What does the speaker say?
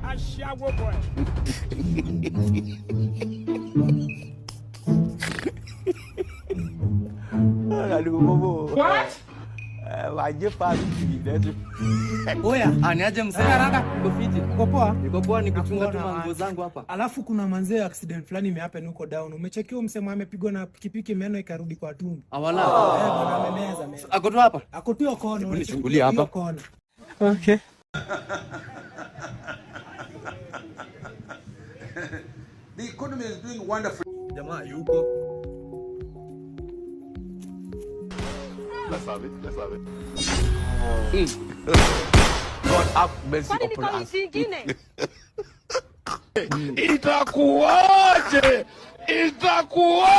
Ashawo boy. What? Oya, Ah, niaje mzee? Haraka. Niko fiti. Uko poa? Niko poa, ni kuchunga tu Nakuona manguo wazi. Zangu hapa. Alafu kuna manzee, accident fulani imehappen huko down. Umechekiwa msemo amepigwa na pikipiki, meno ikarudi kwa tumbo. Awala. Eh, bwana, amemeza meno. Ako tu hapa. Ako tu hiyo kona. Hebu nichungulie hapa. Hiyo kona. Okay. The economy is doing wonderful. Jamaa yuko. Let's have it. Let's have it. God have mercy Kwani upon niko us. Nchi ingine? Itakuwaje? Itakuwa